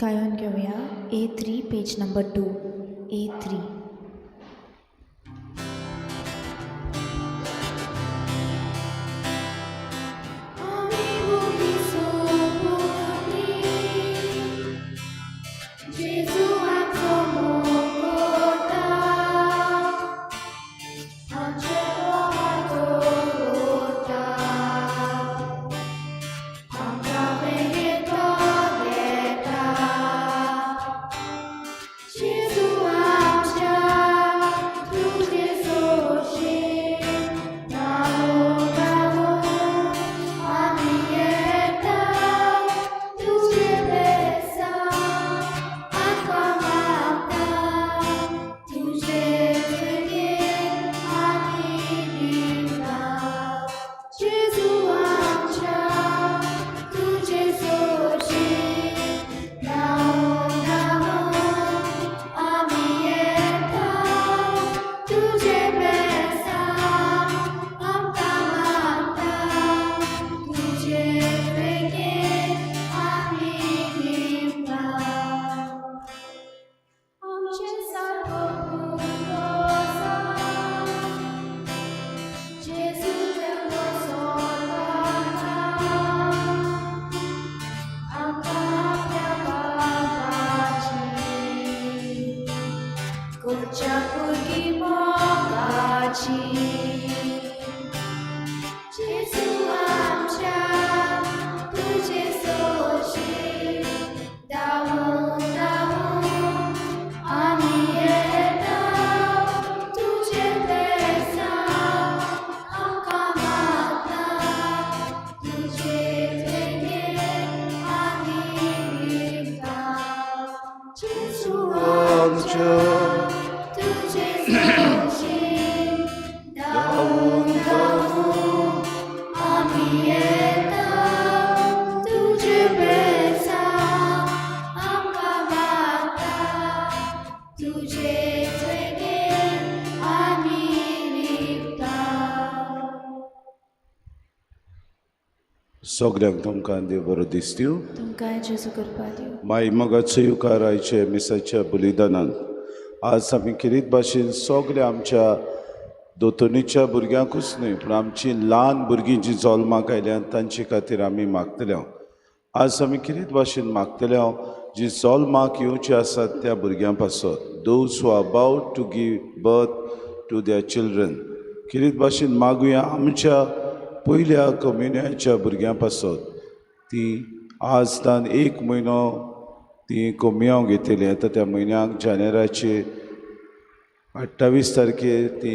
गायोन घेवया A3 page number 2 A3. सगल्यांक तुमकां देव बरो दिसतीव. तुमकां जेजू कृपा दिवं. माई मोगाचो येवकार आयचे मिसाच्या बलिदानान आज आमी खेरीत भाशेन सगल्या आमच्या दोतोनीच्या भुरग्यांकूच न्हय पूण आमची ल्हान भुरगीं जीं जल्माक आयल्यात तांचे खातीर आमी मागतले. आज आमी खेरीत भाशेन मागतले जी जल्माक येवची आसात त्या भुरग्यां पासत, those who are about to give birth to their children. खेरीत भाशेन मागुया आमच्या पयल्या कम्युनियाच्या भुरग्यां पासत, ती आज तान एक म्हयनो ती कोमियांव घेतली. आतां त्या म्हयन्याक जानेराचे 28 तारखेर ती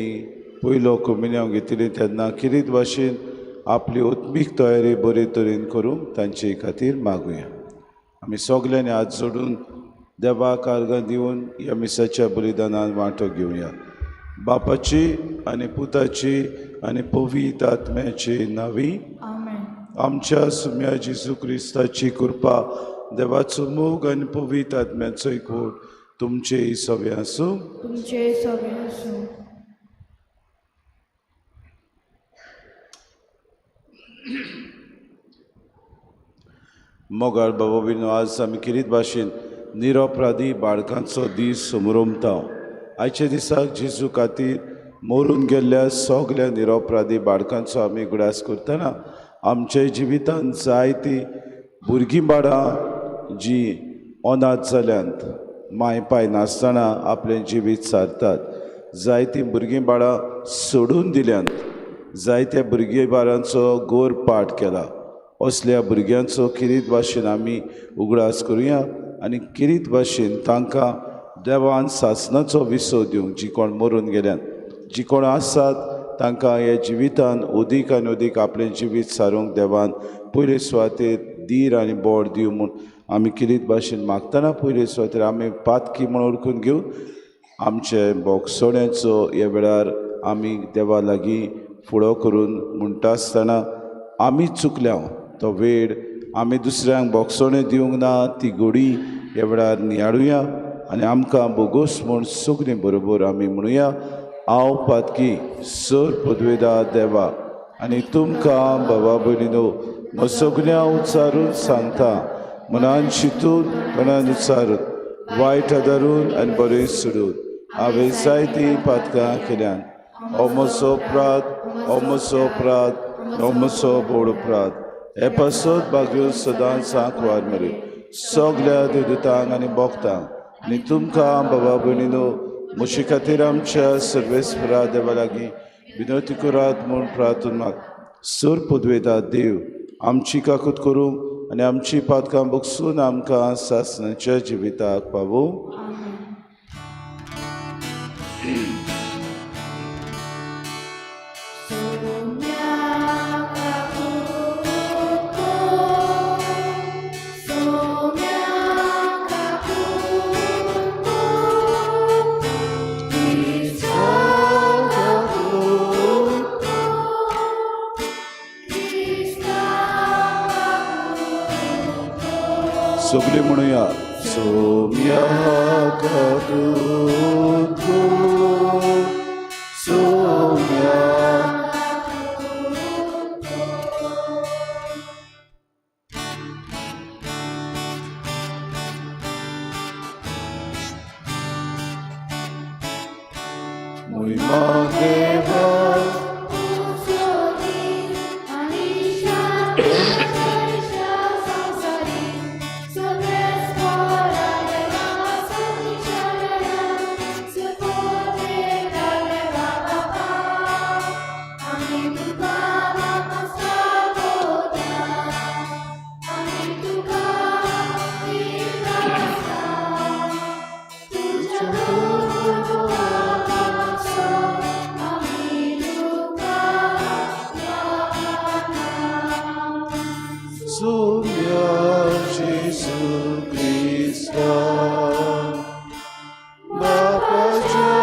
पयलो कोमियांव घेतली तेन्ना खेरीत भाशेन आपली उत्मीक तयारी बरे तरेन करूंक तांचे खातीर मागुया. आमी सगल्यांनी हात जोडून देवाक आर्गां दिवन ह्या मिसाच्या बलिदानान वांटो घेवया. बापाची आनी पुताची आनी पवित्र आत्म्याची नावी. आमेन. आमच्या सुम्या जेजू क्रिस्ताची कृपा, देवाचो मोग आनी पवित्र आत्म्याचो एकवट तुमचे सगळे आसूं. तुमचे सगळे आसूं. मोगाळ बाबा बिनो, आज आमी खेरीत भाशेन निरपराधी बाळकांचो दीस समरोमता. आयच्या दिसाक जेजू खातीर मरून गेल्ल्या सगल्या निरपराधी बाळकांचो आमी उगडास करतना आमच्या जिवितांत जायतीं भुरगीं बाळां जीं अनाथ जाल्यांत, माय पाय नासतना आपलें जिवीत सारतात, जायतीं भुरगीं बाळां सोडून दिल्यांत, जायत्या भुरगीं बाळांचो गोर पाठ केला. असल्या भुरग्यांचो खेरीत भाशेन आमी उगडास करुया आनी खेरीत भाशेन तांकां देवान सासणाचो विसव दिवंक, जी कोण मरून गेल्यात, जी कोण आसात तांकां ह्या जिवितान अदीक आनी अदीक आपलें जिवीत सारूंक देवान पयले सुवातेर धीर आनी बोड दिवं म्हूण आमी खेरीत भाशेन मागतना पयले सुवातेर आमी पातकी म्हूण वळखून घेवन आमचे बोगसोण्याचो ह्या वेळार आमी देवा लागीं फुडो करून म्हणटा आसतना आमी चुकल्या तो वेळ आमी दुसऱ्यांक बोगसोणें दिवंक ना ती गोडी ह्या वेळार नियाळुया आनी आमकां बोगोस म्हूण सगळीं बरोबर आमी म्हणुया, हांव पातकी सर पदवेदा देवा आनी तुमकां बाबा भयणीनो सगळ्यां उच्चारून सांगता मनान शितून मनान उच्चारून वायट आदारून आनी बरें सोडून हांवें जायतीं पातकां केल्यान. हो म्हजो अपराध, हो म्हजो अपराध, हो म्हजो व्हड अपराध. हे पासत भाग्यो सदांच सांकवार मरे सगल्या देवदूतांक आनी भक्तांक आनी तुमकां बाबा भयणीनो म्हजे खातीर आमच्या सर्वेस्परा देवा लागीं विनवती करात म्हूण प्रार्थना माग. सर पदवेता देव आमची काकूत करूंक आनी आमची पातकां बगसून आमकां सासणाच्या जिविताक पावोवं. सगळीं म्हणुया. सोम्या काकूत सोम्या. मोहिमा देवा सोम्या जेजू क्रिस्ता बापाच्या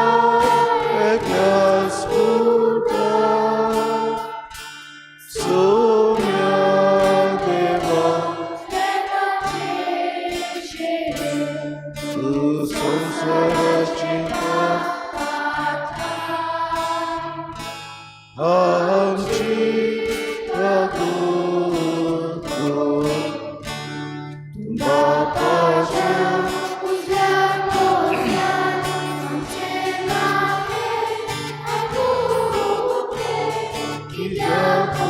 एकल्याच पुता सोम्या देवा तूं संवसाराची आमची काकूत कर. बापाच्या कित्याक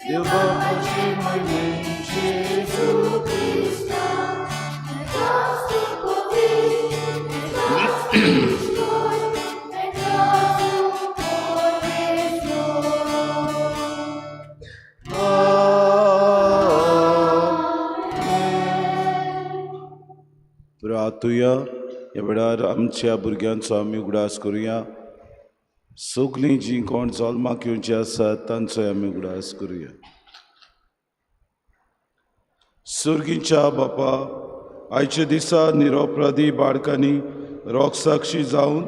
देव बापाची मोहिमेन जेजू प्रातुया. ह्या वेळार आमच्या भुरग्यांचो आमी उगडास करुया. सगळीं जीं कोण जल्माक येवचीं आसात तांचोय आमी उगडास करुया. सर्गीच्या बापा, आयच्या दिसा निरोपराधी बाळकांनी रोगसाक्षी जावन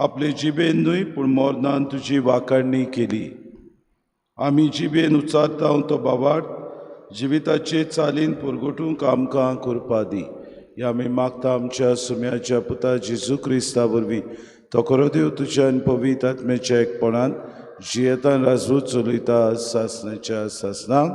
आपले जिबेन न्हय पूण मरणान तुजी वाखाणणी केली. आमी जिबेन उच्चारता तो बाबाट जिविताचे चालीन परगटूंक आमकां करपा दी. ह्या आमी मागता आमच्या सुम्याच्या पुता जेजू क्रिस्ता वरवीं. तो खरो देव तुज्या आनी पवित्र आत्म्याच्या एकपणान जियेतान राजू चलयता सासणाच्या सासणाक.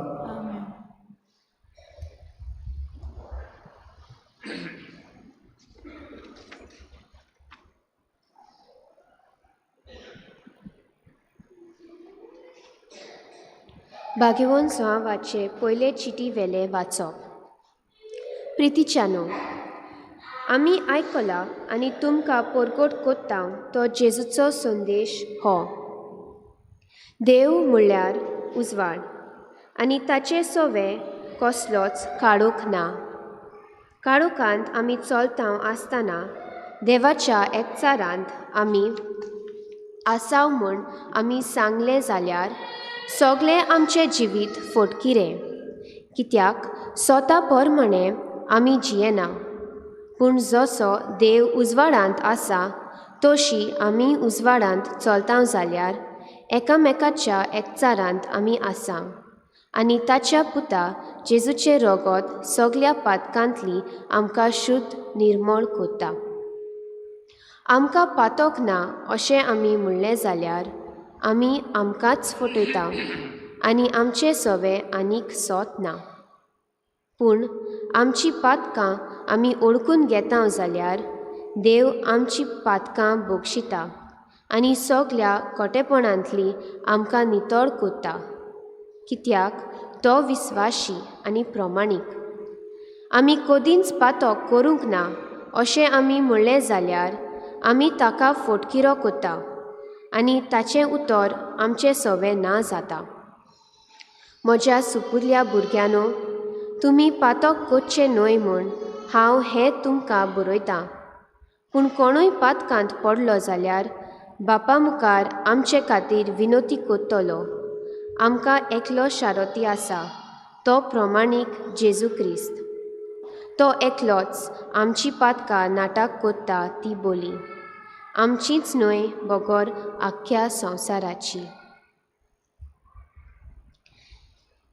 भाग्यवंत जुवांवाचे पयले चिटी वेले वाचप. प्रितीच्यानो, आमी आयकला आनी तुमकां परगट कोत्ता तो जेजूचो संदेश हो. देव म्हणल्यार उजवाड आनी ताचे सवे कसलोच काळोख ना. काळोखांत आमी चलता आसतना देवाच्या एकचारांत आमी आसाव म्हूण आमी सांगलें जाल्यार सगळें आमचें जिवीत फटकिरें, कित्याक स्वता प्रमाणें आमी जियेना, पूण जसो देव उजवाडांत आसा तशी आमी उजवाडांत चलता जाल्यार एकामेकाच्या एकचारांत आमी आसा आनी ताच्या पुता जेजूचें रगत सगल्या पातकांतली आमकां शुद्ध निर्मळ करता. आमकां पातक ना अशें आमी म्हणलें जाल्यार आमी आमकांच फटयता आनी आमचें सवें आनीक सोत ना. पूण आमची पातकां आमी ओळखून घेता जाल्यार देव आमची पातकां बक्षिता आनी सगल्या खोटेपणांतली आमकां नितळ कोत्ता, कित्याक तो विस्वाशी आनी प्रमाणीक. आमी कदींच पातक करूंक ना अशें आमी म्हणलें जाल्यार आमी ताका फोटकिरो कोत्ता आनी ताचें उतर आमचें सवें ना जाता. म्हज्या सुपुरल्या भुरग्यांनो, तुमी पातक करचें न्हय म्हूण हांव हें तुमकां बरयतां. पूण कोणूय पातकांत पडलो जाल्यार बापा मुखार आमचे खातीर विनोती कोत्तलो. आमकां एकलो शारोती आसा, तो प्रमाणीक जेजू क्रिस्त. तो एकलोच आमची पातकां नाटक कोत्ता ती बोली, आमचीच न्हय बगर आख्ख्या संवसाराची.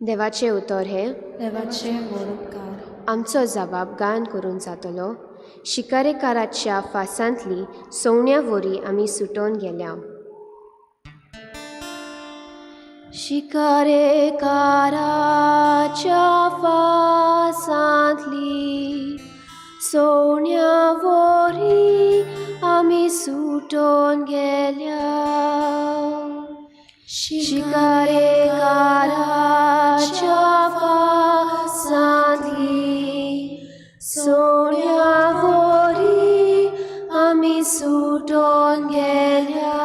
देवाचें उतर हें देवाचें व्हड उपकार. आमचो जबाब गायन करून जातलो. शिकारेकाराच्या फासांतली सवण्या वरी आमी सुटोवन गेल्या. शिकारेकाराच्या फासांतली सवण्या वरी आमी सुटोवन गेल्या. शिकारेकाराच्या फासांतली सवण्या वरी आमी सुटोवन गेल्या.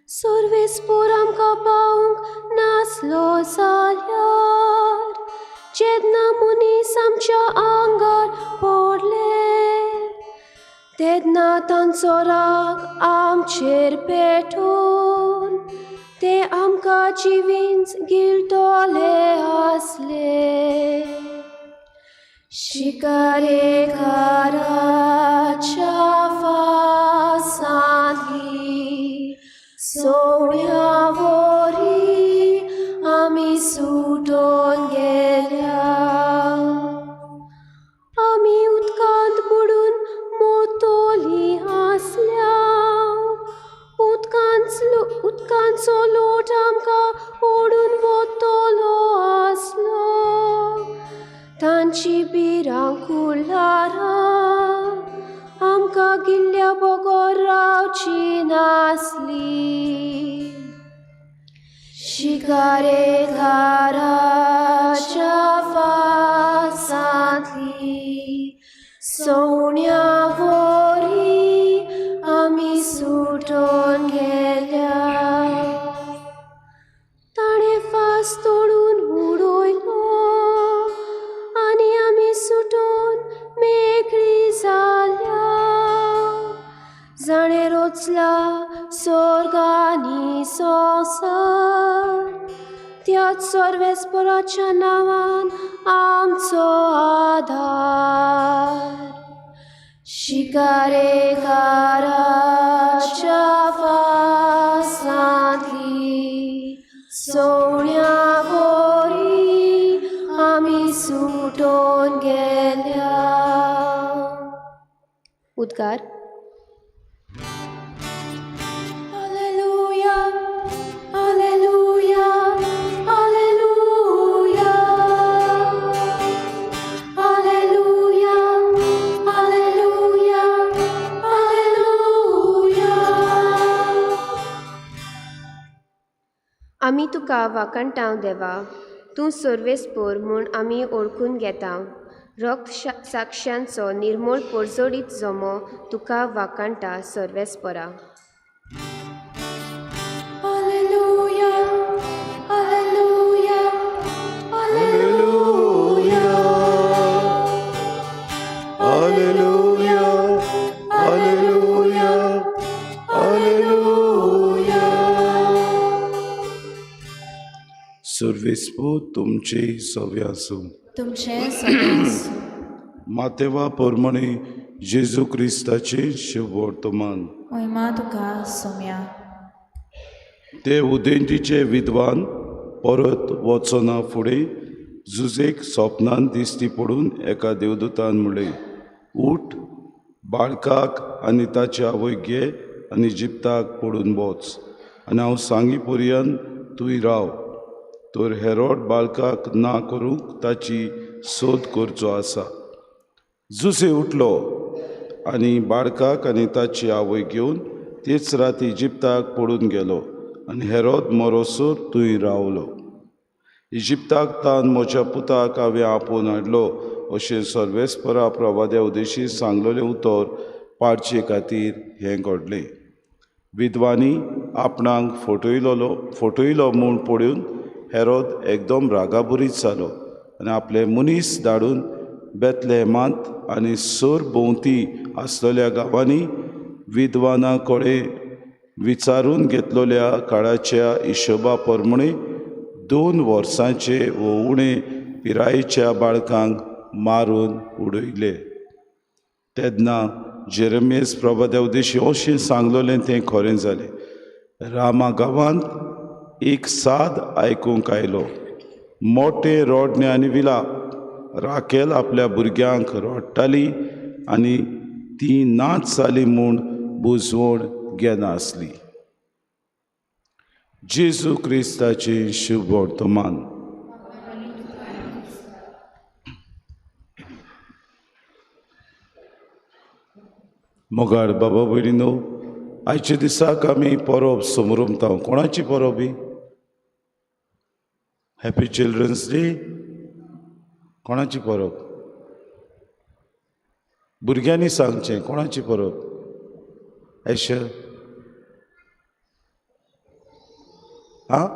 सर्वेस्पोर आमकां पावूंक नासलो जाल्यार जेन्ना मनीस आमच्या आंगार पडले तेन्ना तांचो राग आमचेर पेटून ते आमकां जिवींच गिळटले आसले. शिकारेकाराच्या फासांतली सवण्या वरी आमी सुटोवन गेल्या. आमी उदकांत बुडून मोतोली आसल्या. उदकांचो लोट आमकां ओडून वतलो आसलो. तांची भिरांकूळ ल्हारां आमकां गिल्ल्या बगर रावची नासली. शिकारेकाराच्या फासांतली सवण्या वरी आमी सुटोवन गेल्या. ताणें फास तोडून उडयलो आनी आमी सुटोवन मेकळी जाल्या. जाणें रचला स्वर्ग आनी संवसार त्याच सर्वेस्पराच्या नांवान आमचो आदार. शिकारेकाराच्या फासांतली सवण्या वरी आमी सुटोवन गेल्या. उद्गार. Alleluia, alleluia, alleluia, alleluia, alleluia, alleluia. आमी तुका वाखाणटांव देवा, तूं सर्वेस्पोर म्हूण आमी ओळखून घेता. रक्त साक्ष्यांचो निर्मोळ परजळीत जमो तुका वाखाणटा सर्वेस्पोरा. Alleluia, alleluia, alleluia, hallelujah, hallelujah, hallelujah. सर्वेस्पोर तुमचे सवे आसूं. तुमचें सगळें आसूं. मातेवा पोरमणे जेजू क्रिस्ताचे शुभवर्तमान. महिमा तुका सोम्या. ते उदेंतीचे विद्वान परत वचना फुडें जुजेक सोपनान दिश्टी पडून एका देवदूतान म्हणलें, उठ, बाळकाक आनी ताचे आवयक घे आनी जिप्ताक पडून वच आनी हांव सांगी पर्यंत तूंय राव. तर हेरोड बाळकाक ना करूंक ताची सोद करचो आसा. जुसे उठलो आनी बाळकाक आनी ताची आवय घेवन तेच राती इजिप्ताक पडून गेलो आनी हेरोद मरोसर थंय रावलो. इजिप्ताक तान म्हज्या पुताक हांवें आपोवन हाडलो अशें सर्वेस्परा प्रवाद्या उदेशी सांगलेलें उतर पाडचे खातीर हें घडलें. विद्वांनी आपणाक फटयलो म्हूण पळोवन हेरोद एकदम रागाबरीत जालो आनी आपले मनीस धाडून बेतलेहमांत आनी सर भोंवती आसलेल्या गांवांनी विद्वाना कडेन विचारून घेतलेल्या काळाच्या हिशोबा प्रमाणे 2 वर्सांचे वो उणे पिरायेच्या बाळकांक मारून उडयले. तेन्ना जेरेमियस प्रवाद्या उद्देशी अशें सांगलेलें तें खरें जालें. रामा गांवांत एक साद आयकूंक आयलो, मोटें रडणें आनी विलाप. राकेल आपल्या भुरग्यांक रडटाली आनी ती नाच जाली म्हूण बुजवण घेनासली. जेजू क्रिस्ताचें शुभ वर्तमान. मोगाळ बाबा भयणीनो, आयच्या दिसाक आमी परब समरमता. कोणाची परब ही? Happy children's day. कोणाची परब? भुरग्यांनी सांगचें कोणाची परब? एशल आं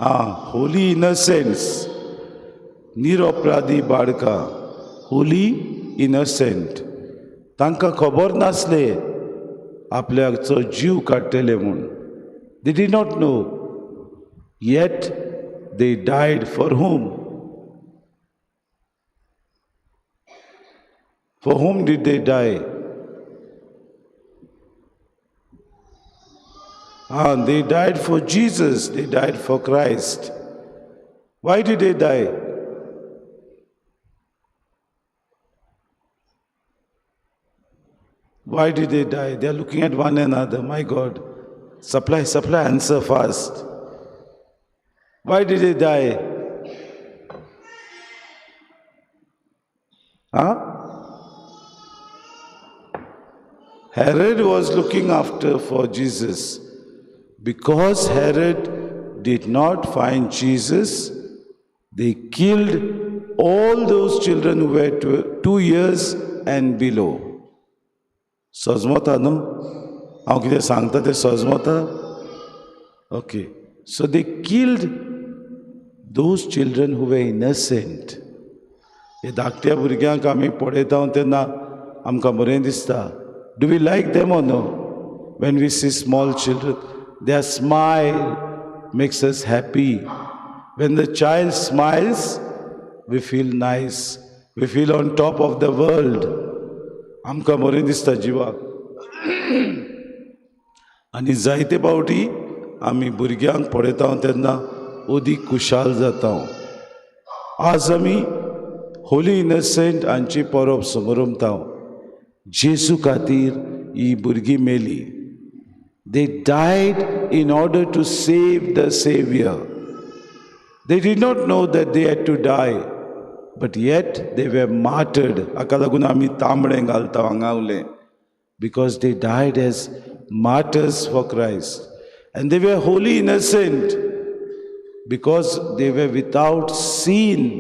आं होली इनोसेंट्स, निरपराधी बाळकां, होली इनोसेंट. तांकां खबर नासलें आपल्याचो जीव काडटले म्हूण. They did not know, yet they died for whom? For whom did they die? They died for Jesus, they died for Christ. Why did they die? Why did they die? They are looking at one another. My God, supply, supply, answer fast. Why did they die? Huh? Herod was looking after for Jesus. Because Herod did not find Jesus, they killed all those children who were 2 years and below. सजमता न्हू हांव कितें सांगता तें सजमता? Okay. So they killed those children who were innocent. हे धाकट्या भुरग्यांक आमी पळयता तेन्ना आमकां बरें दिसता. Do we like them or no? When we see small children, their smile makes us happy. When the child smiles, we feel nice. We feel on top of the world. आमकां बरें दिसता जिवाक. आनी जायते फावटी आमी भुरग्यांक पळयता तेन्ना अदीक खुशाल जाता. आज आमी होली इनोसेंट हांची परब समरमता. जेजू खातीर ही भुरगीं मेली. They died in order to save the Savior. They did not know that they had to die, but yet they were martyred. हाका लागून आमी तांबडें घालता हांगावलें, because they died as martyrs for Christ. And they were wholly innocent because they were without sin.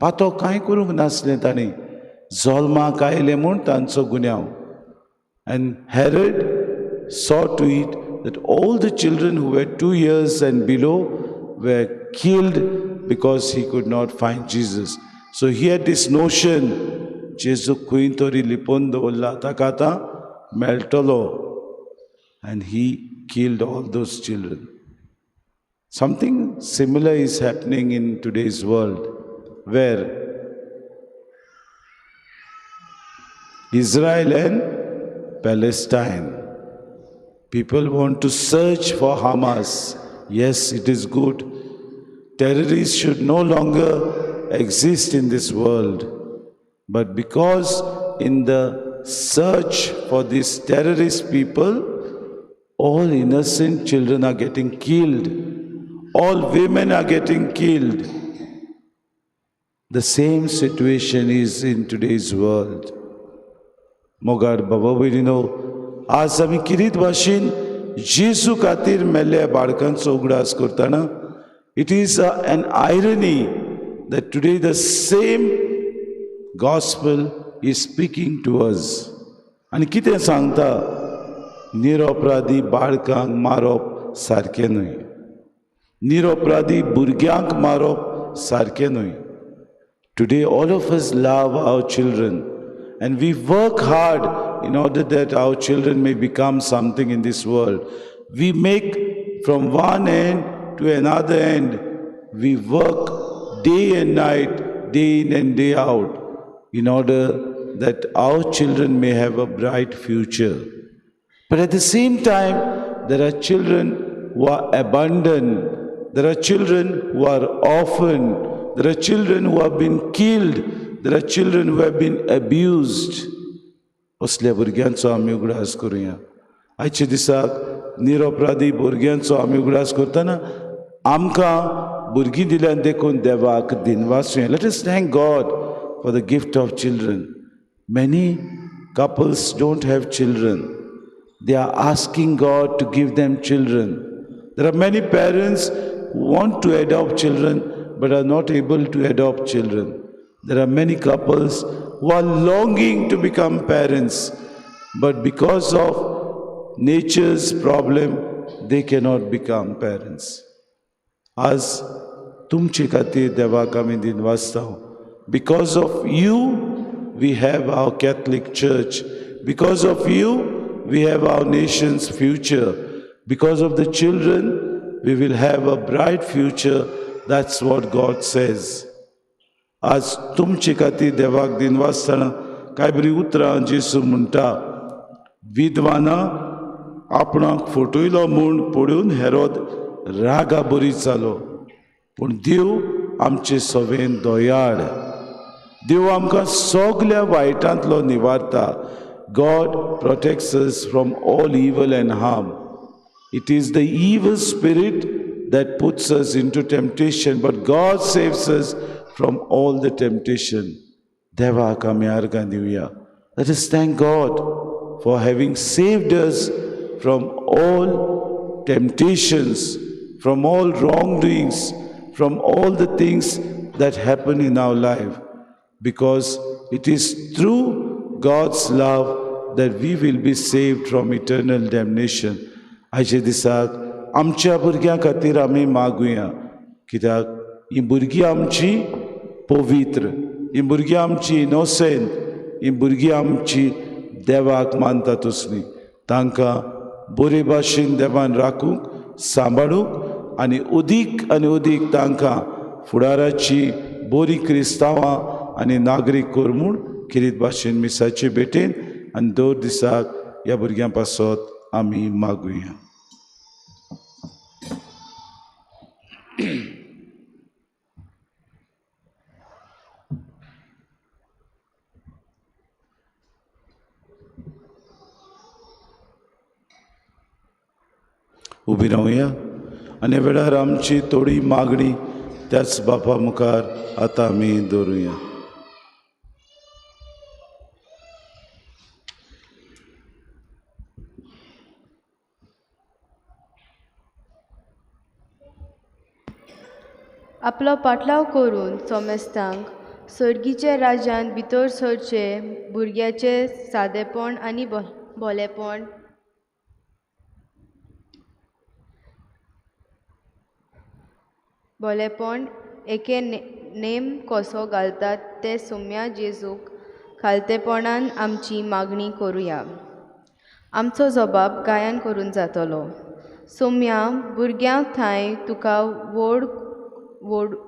पातो कांय करूंक नासलें तांणी, जल्माक आयलें म्हूण तांचो गुन्यांव. And Herod saw to it that all the children who were 2 years and below were killed because he could not find Jesus. So he had this notion, जेजू खंय तरी लिपोवन दवरला, ताका आतां मेळटलो. And he killed all those children. Something similar is happening in today's world, where Israel and Palestine, people want to search for Hamas. Yes, it is good. Terrorists should no longer exist in this world. But because in the search for these terrorist people, All innocent children are getting killed. All women are getting killed. The same situation is in today's world. मोगार बाबा भयणीनो, आज आमी किरीत भाशेन जेजू खातीर मेल्ल्या बाळकांचो उगडास करतना, it is an irony that today the same gospel is speaking to us. आनी कितें सांगता? निरपराधी बाळकांक मारप सारकें न्हय, निरपराधी भुरग्यांक मारप सारकें न्हय. Today all of us love our children and we work hard in order that our children may become something in this world. We make from one end to another end. We work day and night, day in and day out, in order that our children may have a bright future. But at the same time, there are children who are abandoned. There are children who are orphaned. There are children who have been killed. There are children who have been abused. असल्या भुरग्यांचो आमी उगडास करुया. आयच्या दिसाक निरपराधी भुरग्यांचो आमी उगडास करतना आमकां भुरगीं दिल्यान देखून देवाक दिनवासुया. Let us thank God for the gift of children. Many couples don't have children. They are asking God to give them children. There are many parents who want to adopt children but are not able to adopt children. There are many couples who are longing to become parents, but because of nature's problem, they cannot become parents. आज तुमचे खातीर देवाक आमी दिनवासता. Because of you, we have our Catholic Church. Because of you, we have our nation's future. Because of the children, we will have a bright future. That's what God says. आज तुमचे खातीर देवाक दिनवासतना कांय बरीं उतरां जेजू म्हणटा, विद्वाना आपणाक फटयलो म्हूण पळोवन हेरोद रागा बरी जालो, पूण देव आमचे सवेन दयाळ. देव आमकां सगल्या वायटांतलो निवारता. God protects us from all evil and harm. It is the evil spirit that puts us into temptation, but God saves us from all the temptation. देवाक आमी आर्गां दिवया. Let us thank God for having saved us from all temptations, from all wrongdoings, from all the things that happen in our life, because it is through God's love that we will be saved from eternal damnation. आयच्या दिसाक आमच्या भुरग्यां खातीर आमी मागुया, कित्याक ही भुरगीं आमची पवित्र, ही भुरगीं आमची इनोसेंट, ही भुरगीं आमची देवाक मानता तसली. तांकां बरे भाशेन देवान राखूंक, सांबाळूंक आनी अदीक आनी अदीक तांकां फुडाराची बरी क्रिस्तांवां आनी नागरीक कर म्हूण किरीत भाशेन मिसाचे भेटेन आनी दर दिसाक ह्या भुरग्यां पासत आमी मागुया. उबी रावया आनी वेळार आमची थोडी मागणी त्याच बापा मुखार आतां आमी दवरुया. आपलो पाटलाव करून सोमेस्तांक सर्गीच्या राज्यांत भितर सरचे भुरग्याचे सादेपण आनी भोलेपण भोलेपण एके नेम कसो घालतात ते सोम्या जेजूक खालतेपणान आमची मागणी करुया. आमचो जबाब गायन करून जातलो. सोम्या भुरग्यांक थांय तुका व्हड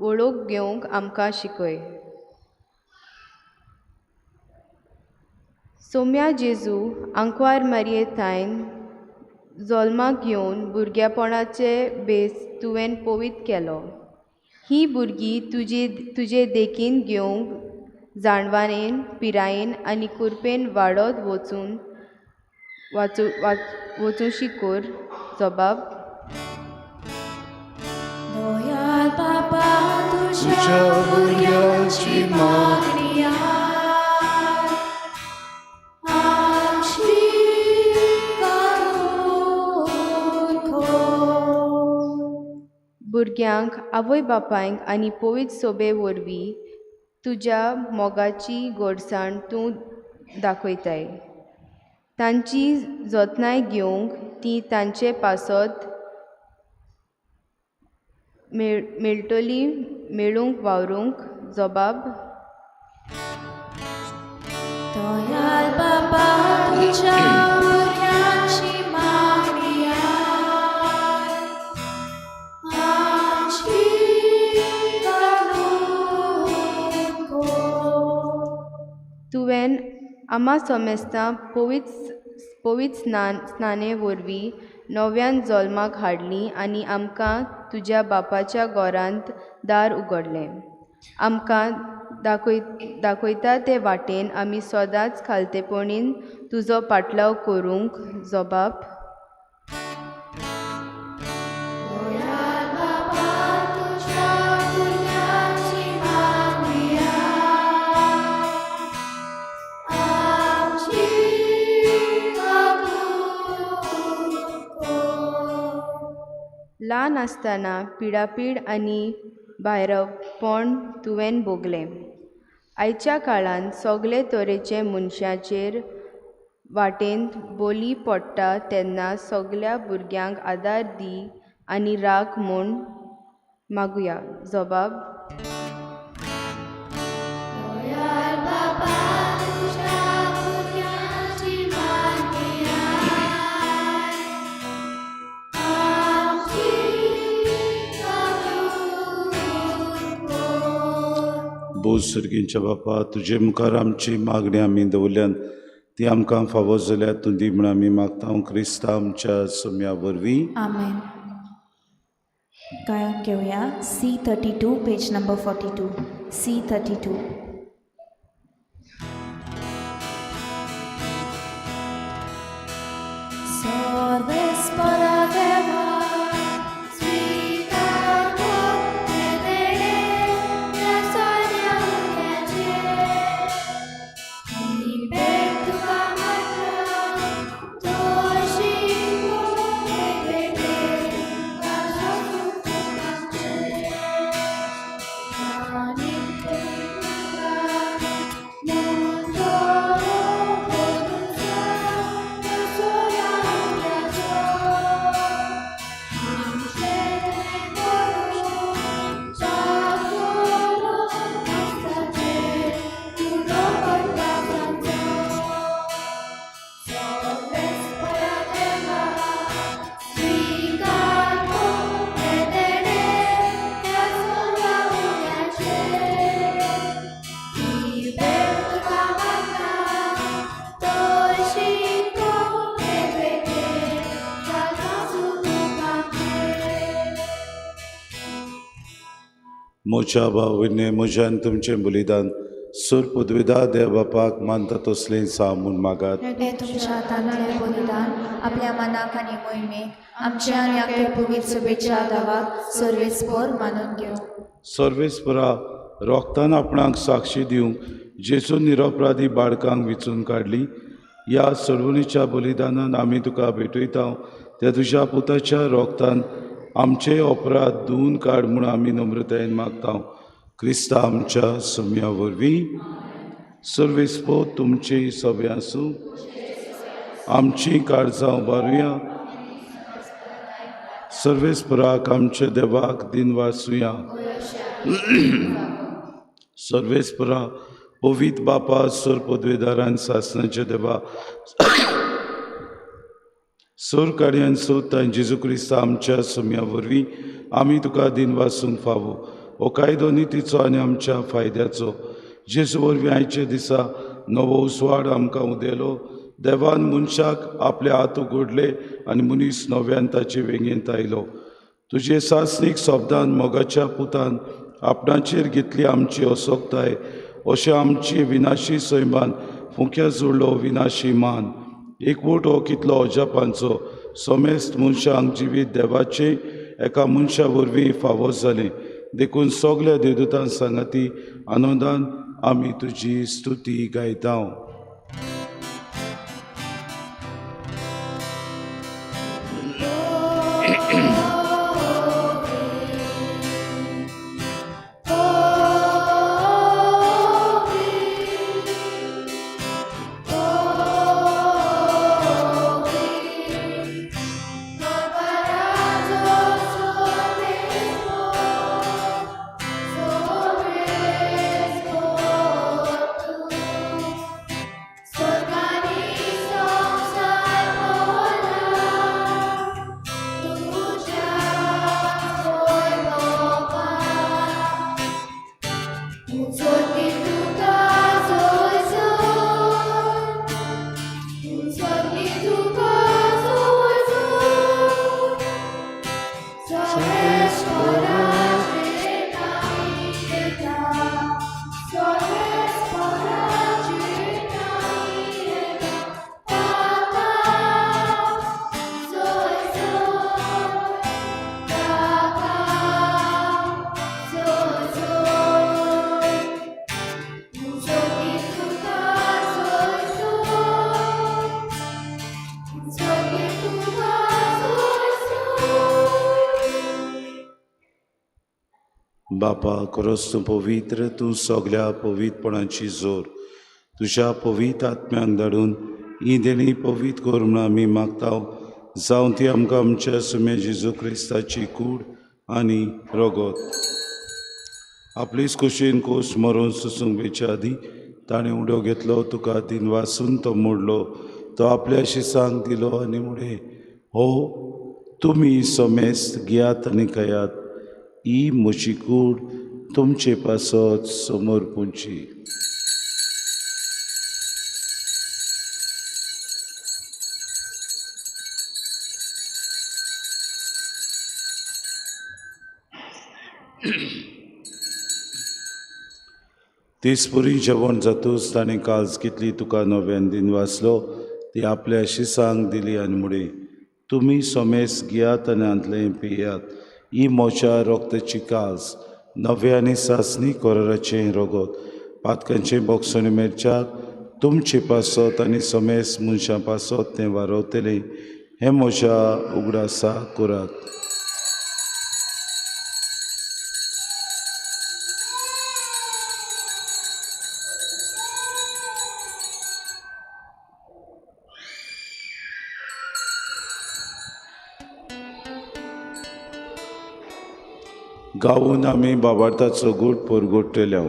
वळख घेवंक आमकां शिकय. सोम्या जेजू आंकवार मारये थायन जल्माक येवन भुरगेपणाचे भेस तुवें पवित्र केलो. ही भुरगीं तुजी तुजे देखीन घेवंक जाणवानेन पिरायेन आनी कुरपेन वाडत वचून वाचू वचूंशी कोर जबाब. दयाळ बाबा तुज्या भुरग्यांची मागणी आयक, आमची कबूल कर. भुरग्यांक आवय बापायक आनी पवित्र सोबे वरवीं तुज्या मोगाची गोडसाण तूं दाखयताय. तांची जतनाय घेवंक ती तांचे पासत मेळटली मेळूंक वावरूंक जबाब. दयाळ बाबा तुज्या भुरग्यांची मागणी आयक, आमची कबूल कर. तुवें आमा समेस्तां पवित्र स्नाने वरवीं नव्यान जल्माक हाडलीं आनी आमकां तुज्या बापाच्या घरांत दार उगडलें. आमकां दाखयता ते वाटेन आमी सदांच खालतेपणीन तुजो पाटलाव करूंक जबाब. दयाळ बाबा तुज्या भुरग्यांची मागणी आयक, आमची कबूल कर. ल्हान आसतना पिडापीड आनी भायरपण तुवें भोगलें. आयच्या काळांत सगळे तरेचे मनशाचेर वाटेंत बोली पडटा तेन्ना सगळ्या भुरग्यांक आदार दी आनी राख म्हूण मागुया जबाब. दयाळ बाबा तुज्या भुरग्यांची मागणी आयक, आमची कबूल कर. भोव सर्गींच्या बापा, तुजे मुखार आमची मागणी आमी दवरल्यान ती आमकां फावो जाल्यार तूं दी म्हूण आमी मागता क्रिस्ता आमच्या सोम्या वरवीं. आमेन. गायन घेवया C32 page number 42. C32. सर्वेस्परा देवा स्वीकार कर हे देणे ह्या साऱ्या उल्याचें. ही भेट तुका मागता, तशी कर हे भेटेक काळजाचें. आनी तुका मुंदरो करून ह्या साऱ्या उल्याचो. आमचें तुवें करून चाकरो आसताचेर उलो पडटा तांचो. सर्वेस्परा देवा स्वीकार कर हे देणे ह्या साऱ्या उल्याचें. ही भेट तुका मागता, तशी कर हे भेटेक काळजाचो तुकाचें. म्हज्या भावने म्हज्यान तुमचें बलिदान सुर पदवीदा देव बापाक मानता तसलें सा म्हूण मागात. हे तुमच्या हातांतलें बलिदान आपल्या मनाक आनी मोहिमेक आमच्या आनी आख्या पवित्र सभेच्या दावाक सर्वेस्पर मानून घेवं. सर्वेस्परा रोगतान आपणाक साक्षी दिवंक जेजू निरपराधी बाळकांक विचून काडली. ह्या सर्वणीच्या बलिदानान आमी तुका भेटयता त्या तुज्या पुताच्या रोगतान आमचे अपराध धुवून काड म्हूण आमी नम्रतायेन मागता क्रिस्ता आमच्या सोम्या वरवीं. सर्वेस्पो तुमची सभे आसूं. आमची काळजां उबारुया. सर्वेस्पराक आमच्या देवाक दिनवासुया. सर्वेस्परा पवित्र बापा सोर पदवेदारान सासनाच्या देवा सोर कार्यान सोद जेजू क्रिस्ता आमच्या सोम्या वरवीं आमी तुका दिनवासूंक फावो. हो कायदो नितीचो आनी आमच्या फायद्याचो. जेजू वरवीं आयच्या दिसा नवो उजवाड आमकां उदेलो. देवान मनशाक आपले हात उगडले आनी मनीस नव्यान ताचे वेंगेंत आयलो. तुजे सासणीक शब्दान मोगाच्या पुतान आपणाचेर घेतली आमची असोक्ताय. अशें आमची विनाशी सैमान फुंक्या जोडलो विनाशी मान. एकवट हो कितलो अजापांचो समेस्त मनशांक जिवीत देवाचे एका मनशा वरवीं फावो जालें. देखून सगल्या देवदूतां सांगाती आनंदान आमी तुजी स्तुती गायता. बापा खरोच तूं पवित्र, तूं सगल्या पवित्रपणाची जोर. तुज्या पवित्र आत्म्यांक धाडून ही देणी पवित्र कर म्हूण आमी मागता, जावं ती आमकां आमच्या सुम्या जेजू क्रिस्ताची कूड आनी रगत. आपलीच कुशीन कोस मरोन सोसूंक वेच्या आदीं ताणें उडो घेतलो, तुका दिन वासून तो मोडलो, तो आपल्या शिसांक दिलो आनी म्हणलें, हो तुमी समेस्त घेयात आनी खायात, ही म्हजी कूड तुमचे पासत समर्पूंची. तेचपरी जेवण जातूच ताणें काल्स घेतली, तुका नव्यान दिन वाचलो, ती आपल्या शिसांक दिली आनी म्हणलें, तुमी समेस्त घेयात आनी हांतलें पियात, ही म्हज्या रक्ताची काल्स, नव्या आनी सासणी कराराचें रगत, पातकांचें बोगसणे मेळच्याक तुमचे पासत आनी समेस्त मनशां पासत तें वारवतलें. हें म्हज्या उगडासा करात. गावून आमी बाबार्थाचो गूट परगोट्टले.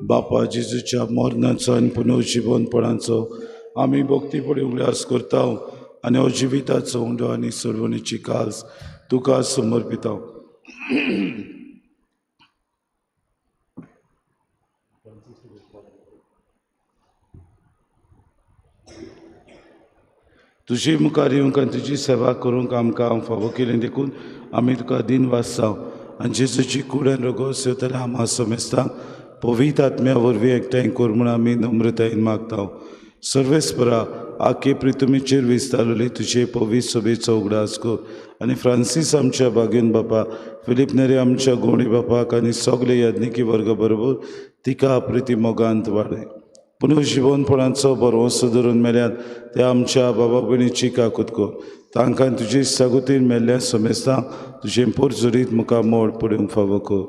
बापा जेजूच्या मरणाचो आनी पुनर्जिवनपणाचो आमी भक्तीपणी उगडास करता आनी हो जिविताचो उंडो आनी सोडवणीची काज तुका समर्पिता. तुजे मुखार येवंक आनी तुजी सेवा करूंक आमकां फावो केली देखून आमी तुका दिन वाचता आनी जेजूची कूड आनी रगत सेवतल्या आमा समेस्तांक पवित्र आत्म्या वरवीं एकठांय कर म्हूण आमी नम्रतायेन मागता. सर्वेस्परा आखे प्रितुमीचेर विस्तारलेली तुजे पवित्र सभेचो उगडास कर आनी फ्रांसीस आमच्या बागेन बापा, फिलीप नेरी आमच्या गोंडी बापाक आनी सगळे याज्ञिकी वर्ग बरोबर तिका प्रिती मोगांत वाडय. पुनर्जिवनपणाचो भरवंसो धरून मेल्यात त्या आमच्या बाबा भयणीची काकूत कर, तांकां तुजी सागोतीन मेल्ल्या समेस्तांक तुजें पोरजोरीत मुखार मोड पडूंक फावो कर.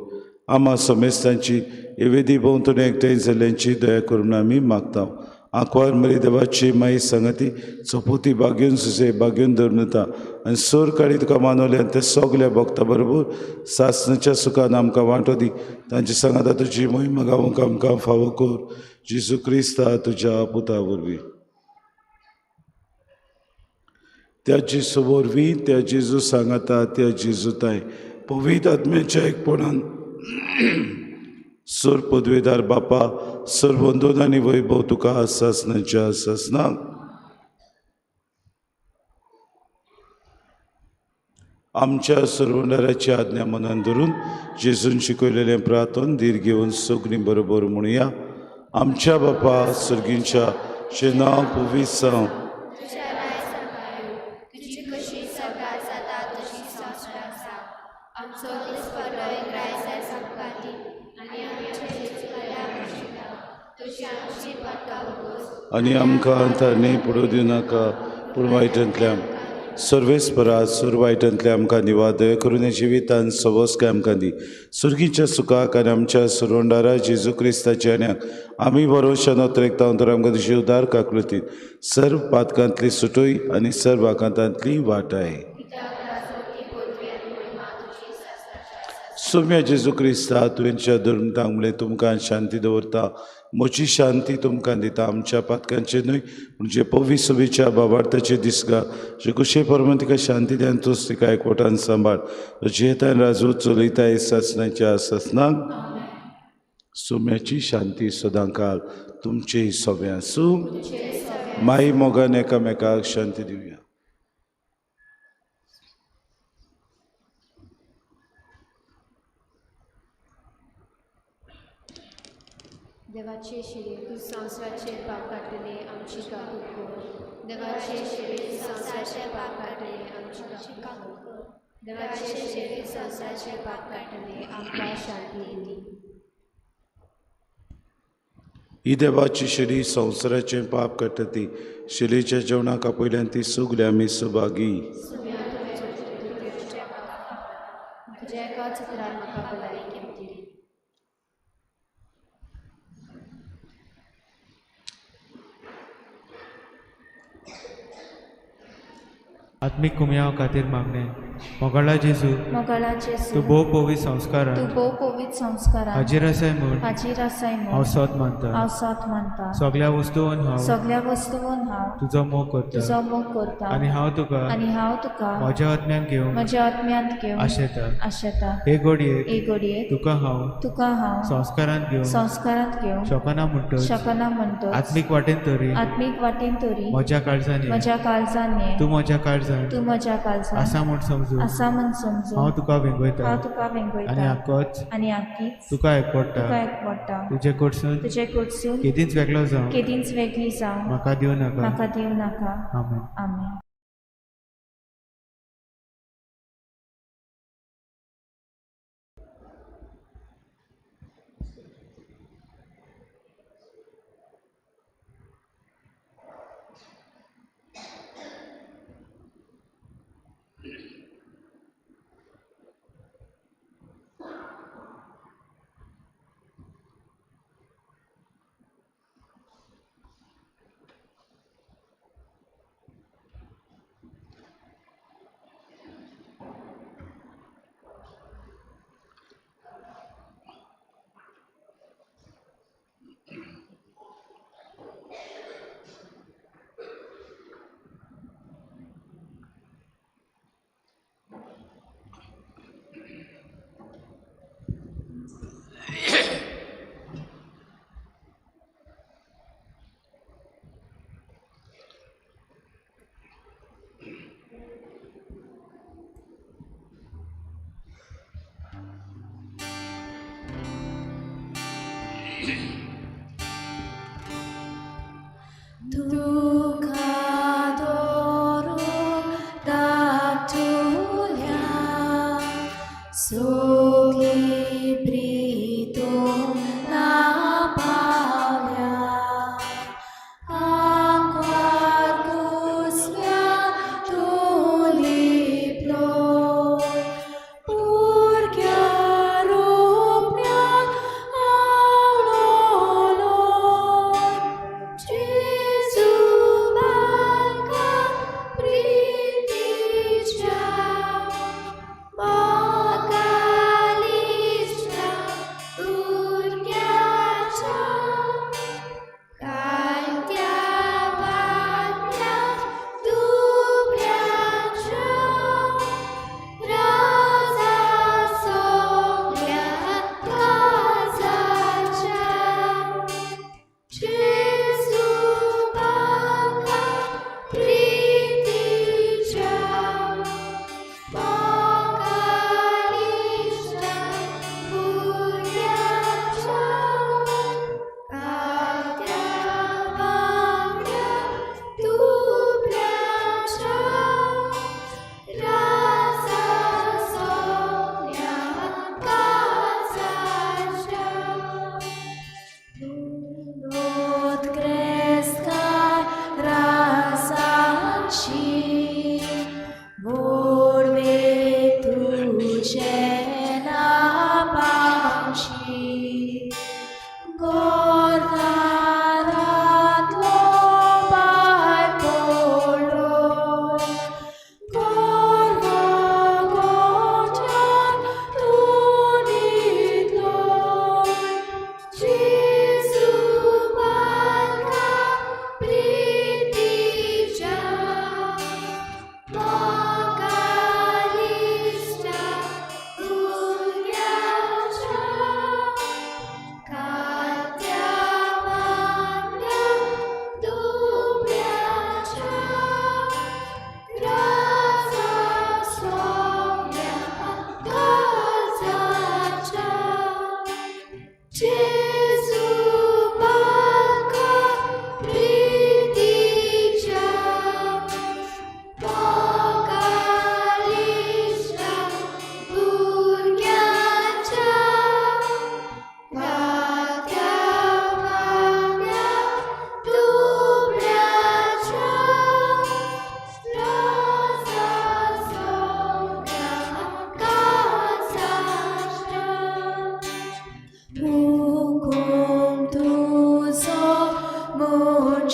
आमा समेस्तांची एवेदी भोंवतणी एकठांय जाल्ल्यांची दया करून आमी मागता. आंकवार मरी देवाची माई सांगाती चपोती बागेवन सुसे बागेवन धरून वता आनी सोर काळी तुका मानवले आनी ते सगल्या भक्ता बरोबर सासणाच्या सुखान आमकां वांटो दी. तांचे सांगाता तुजी मोहिमा गावंक आमकां फावो कर, जेजू क्रिस्ता तुज्या पुता वरवीं. त्या जेजू वरवीं, त्या जेजू सांगाता, त्या जेजू ताय पवित्र आत्म्याच्या एकपणान सर पदवेदार बापा, सर वंदन आनी वैभव तुका आसासनाच्या आसासना। आमच्या सर्वंडाराची आज्ञा मनान धरून जेजून शिकयलेलें प्रार्थन धीर घेवन सगळीं बरोबर म्हणुया। आमच्या बापा सर्गींच्या, तुजें नांव पवित्र जावं, आनी आमकां तांणी पडूं दिवनाका पूण वायटांतल्यान सर्वेस्परा सुर वायटांतल्या आमकां निवादय करून जिवितान सवस्काय आमकां दी। सुर्गीच्या सुखाक आनी आमच्या सुरवंडारा जेजू क्रिस्ताच्या आण्याक आमी भरोशा नोत्रेकता तर आमकां तुजी उदार काकलुतीत सर्व पातकांतली सुटोय आनी सर्व आकांतांतली वाटाय। सोम्या जेजू क्रिस्ता, तुवेंच्या धर्मतांक म्हणलें तुमकां शांती दवरता, म्हजी शांती तुमकां दिता, आमच्या पातकांचे न्हय म्हणजे पवित्र सभेच्या बाबार्थाचे दिसगा जे कुशे परमान तिका शांती दिवन तूच तिका एकवटान सांबाळ, जियेतान राजू चलयता सासनाच्या सासनाक। सोम्याची शांती सदांकाल तुमचे सगळें आसूं। माई मोगान एकामेकाक शांती दिवया। देवाचे शिरे तूं संवसाराचे पाप काडटले आमची काकूट कर। देवाचे शिरे तूं संवसाराचे पाप काडटले आमची काकूट कर। देवाचे शिरे तूं संवसाराचे पाप काडटले आमकां शांती दी। ही देवाची शिरी संवसाराचें पाप काडटा ती शिरीच्या जेवणाक आपयल्यान ती सगळी आमी सभागी। तुज्या एका चित्रान म्हाका भलायकी दिली। आत्मीक कुमयाव खातीर मागणें। मोगाळा जेजू, मोगाळा जेजू, तूं भोव पवित्र संस्कारान, तूं भोव पवित्र संस्कारान हाजीर आसाय म्हूण, हाजीर आसाय म्हूण हांव सोद मानता, हांव सोद मानता। सगळ्या वस्तून हांव, सगळ्या वस्तून हांव तुजो मोग करता, तुजो मोग करता आनी हांव तुका, आनी हांव तुका म्हज्या आत्म्यान घेवन, म्हज्या आत्म्यांत घेवन आशेता, आशेता। हे घडयेक, हे घडयेक तुका हांव, तुका हांव संस्कारांत घेवन, संस्कारांत घेवन शकना म्हणटच, शकना म्हणटच आत्मीक वाटेन तरी, आत्मीक वाटेन तरी म्हज्या काळजान, म्हज्या काळजान तूं म्हज्या काळजान, तूं म्हज्या काळजान आसा म्हूण समजून, आसा म्हूण समजून हांव तुका वेंगयता, हांव तुका वेंगयता आनी आकोच, आनी आकीच तुका एकवटा, तुका एकवटा। तुजे कडसून, तुजे कडसून केदींच वेगळो जावं, केदींच वेगळी जावं म्हाका दिवं नाका, म्हाका दिवं नाका। आमेन। आमेन।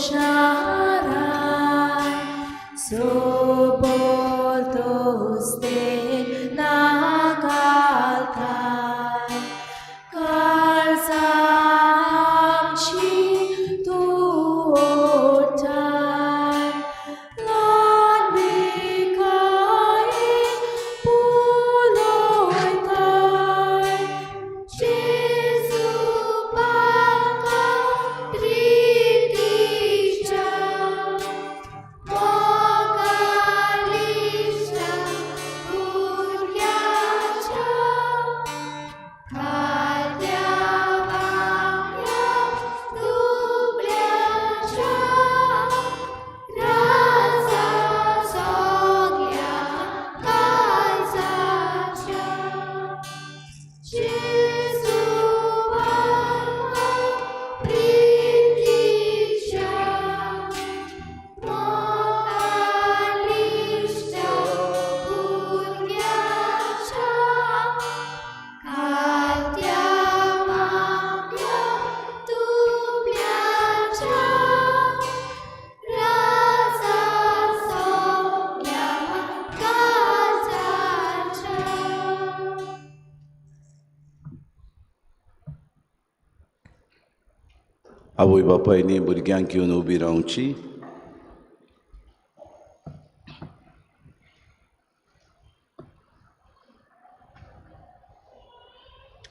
हुशाराय सोबोतोस्ते नाकालताय काळजांची तूं ओठाय ल्हानविकायेन पुलयताय जेजू बाका प्रितीच्या मोगालिश्टा भुरग्याच्या खात्या वांगड्या दुबळ्याच्या राजा सगळ्या काळजाच्या जेजू बाबा प्रितीच्या मोगालिश्टा भुरग्याच्या खात्या वांगड्या दुबळ्याच्या राजा सगळ्या काळजाच्या. आवय बापायनी भुरग्यांक घेवन उबी रावची.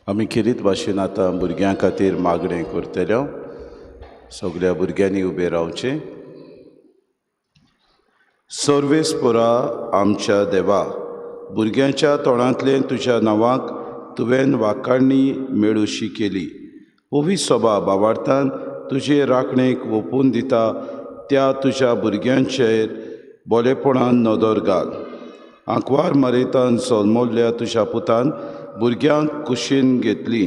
आमी खेरीत भाशेन आतां भुरग्यां खातीर मागणें करतले. सगल्या भुरग्यांनी उबें रावचें. सर्वेस्पोरा आमच्या देवा, भुरग्यांच्या तोंडांतल्यान तुज्या नांवाक तुवें वाखाणणी मेळुशी केली. ओवी सोबा बावार्थान तुजे राखणेक ओपून दिता त्या तुज्या भुरग्यांचेर बोलेपणान नदर घाल. आंकवार मरेतान जल्मल्ल्या तुज्या पुतान भुरग्यांक कुशीन घेतली,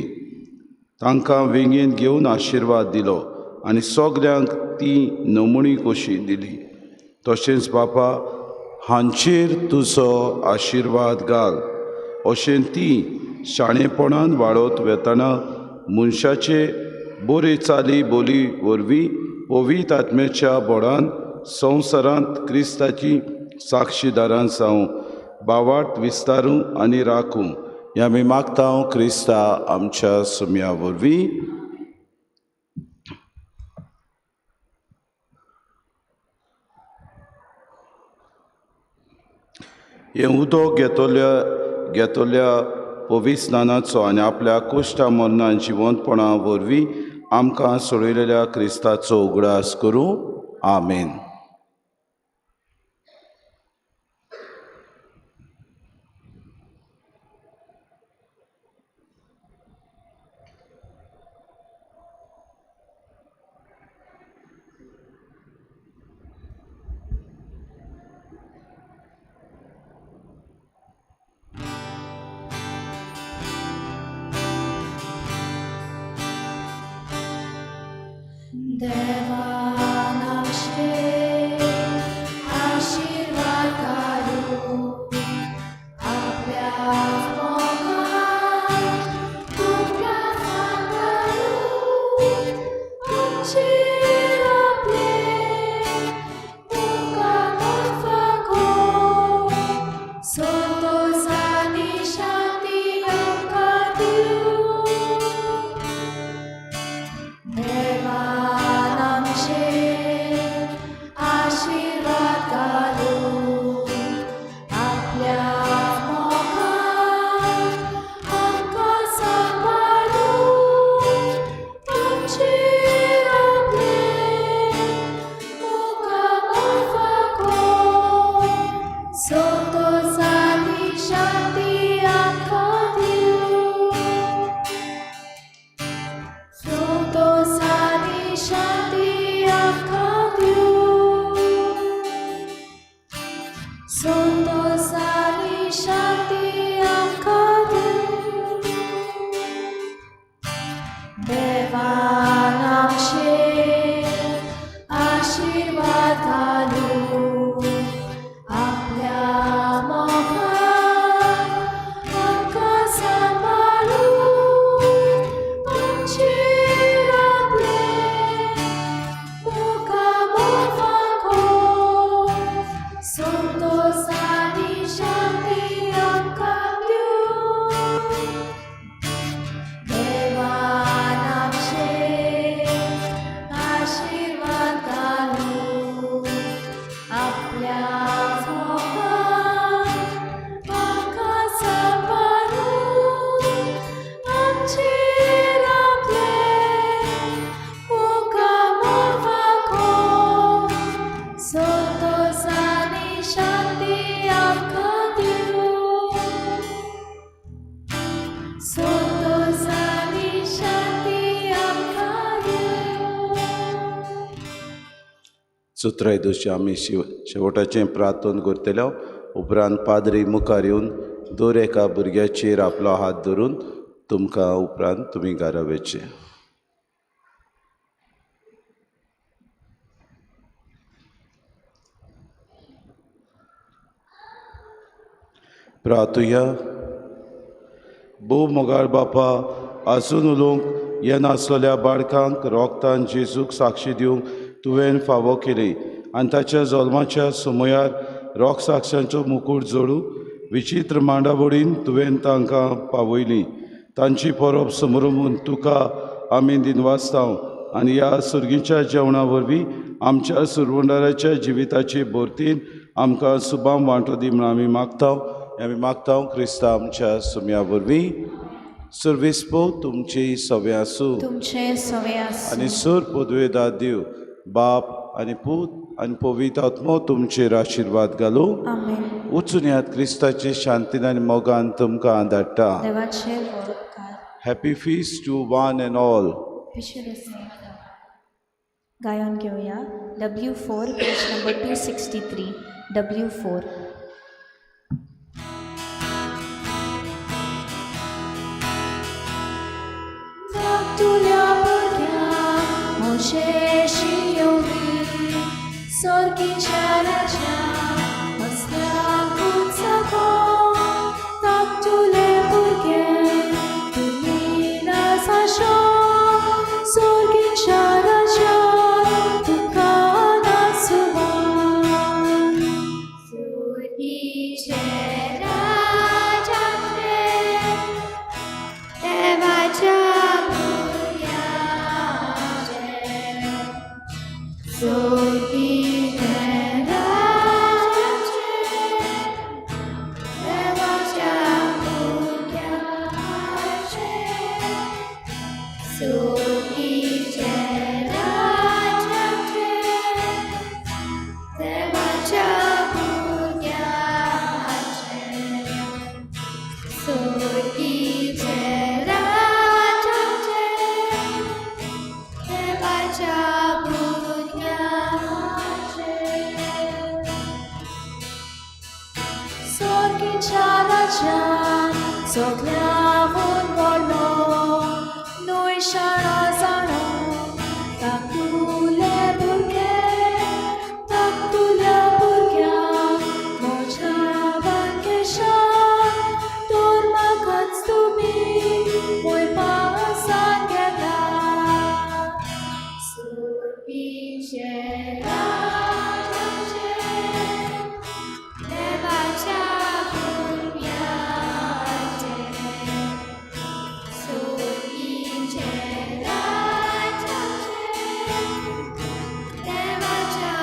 तांकां वेंगेन घेवन आशिर्वाद दिलो आनी सगल्यांक ती नमुणी कशी दिली. तशेंच बापा हांचेर तुजो आशिर्वाद घाल, अशें ती शाणेपणान वाडत वेतना मनशाचे बरे चाली बोली वरवीं पवित्र आत्म्याच्या बोडान संवसारांत क्रिस्ताची साक्षीदारान जावं बावाट विस्तारूं आनी राखूं. हें आमी मागता क्रिस्ता आमच्या सुम्या वरवीं. हें उदक घेतल्या पवित्र स्नानाचो आनी आपल्या कुश्टा मरणान जिवंतपणा वरवीं आमकां सोडयलेल्या क्रिस्ताचो उगडास करूं. आमेन. देवान आमचेर आशिर्वाद घालूं, आपल्या मोगान तुमकां सांबाळूं, आमचेर आपले मुखार फागो, संतोष आनी शांती आमकां दिवं. देवान चुत्राय दोशी आमी शेवटाचें प्रार्थन करतले. उपरांत पाद्री मुखार येवन दर एका भुरग्याचेर आपलो हात धरून तुमकां उपरांत तुमी घरा वचचें. प्रार्थुया. भोव मोगाळ बापा, आजून उलोवंक येनासलेल्या बाळकांक रोगतान जेजूक साक्षी दिवंक तुवें फावो केली आनी ताच्या जल्माच्या समयार रोग साक्षांचो मुकूट जोडूंक विचित्र मांडावळीन तुवें तांकां पावयली. तांची परब समरमून तुका आमी दिनवासताव आनी ह्या सुर्गीच्या जेवणा वरवीं आमच्या सुरवंडाराच्या जिविताचे भरतीन आमकां सुबाम वांटो दी म्हूण आमी मागताव. आमी मागताव क्रिस्ता आमच्या सुम्या वरवीं. सर्वेस्पो तुमची सवे आसूं, तुमचे सवे आसूं. आनी सूर पदवेदार देव बाप आनी पूत आनी पवित्र आत्मो तुमचेर आशिर्वाद घालूं. आमेन. वचून यात क्रिस्ताचे शांतीन आनी मोगान तुमकां धाडटा. देवाचे उपकार. Happy feast to one and all. गायन घेवया W4 page number 263. W4. धाकटुल्या भुरग्यांक म्हजे शियोवी सोर्गीच्या राज्यांत असल्याकूच जागो. धाकटुले भुरगे तुमी नासाशो सोर्गीच्या राज्यांत तुमकां नासुवा. सुर्गीचें राज्याचें देवाच्या भुरग्यांचें. सुर्गीचें राज्याचें देवाच्या भुरग्यांचें. सुर्गीचें राज्याचें देवाच्या भुरग्यांचें. सुर्गीचें राज्याचें देवाच्या भुरग्यांचें. सोर्गीच्या राज्यांत सगळ्यांहून व्हडलो न्हय शाणो जाणो धाकटुले भुरगे. धाकटुल्या भुरग्यांक म्हज्या भाग्यशान तर म्हाकाच तुमी मोयपासान घेता. सुर्गीचें राज्याचें देवाच्या भुरग्यांचें. सुर्गीचें राज्याचें देवाच्या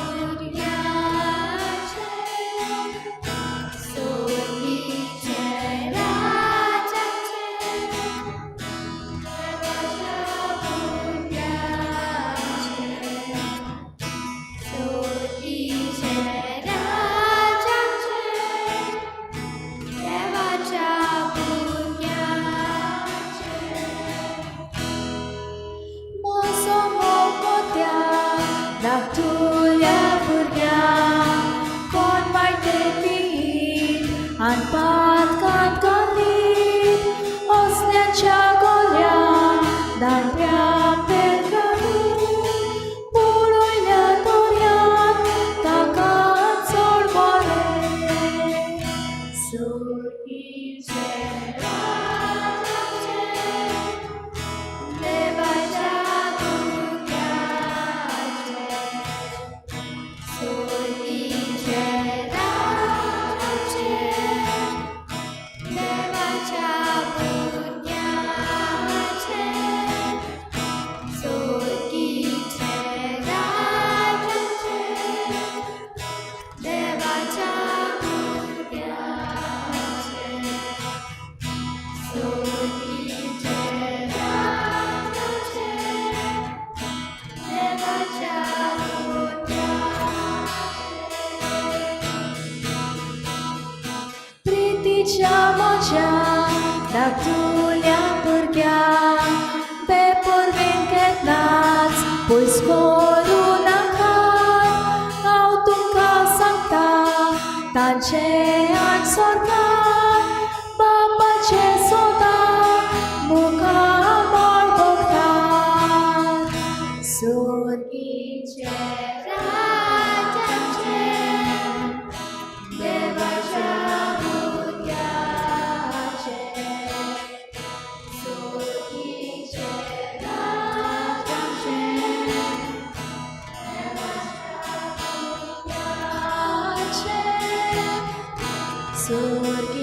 भुरग्यांचें. सुर्गीचें राज्याचें देवाच्या भुरग्यांचें. सुर्गीचें राज्याचें देवाच्या भुरग्यांचें. म्हजो मोग मोत्या धाकटुल्या भुरग्यांक कोण वायटें पियीत आनी पातकांत घालीत असल्याच्या गोल्यान दांड्या पेर घालून बुडयल्या दर्यांत ताका चड बरें. सुर्गीचें राज्याचें देवाच्या भुरग्यांचें. सुर्गीचें राज्याचें देवाच्या भुरग्यांचें. सुर्गीचें राज्याचें देवाच्या भुरग्यांचें. सुर्गीचें राज्याचें देवाच्या भुरग्यांचें. प्रितीच्या म्हज्या धाकटुल्या भुरग्यांक बेपर्वेन केन्नाच पयस करूं नाका. सोर.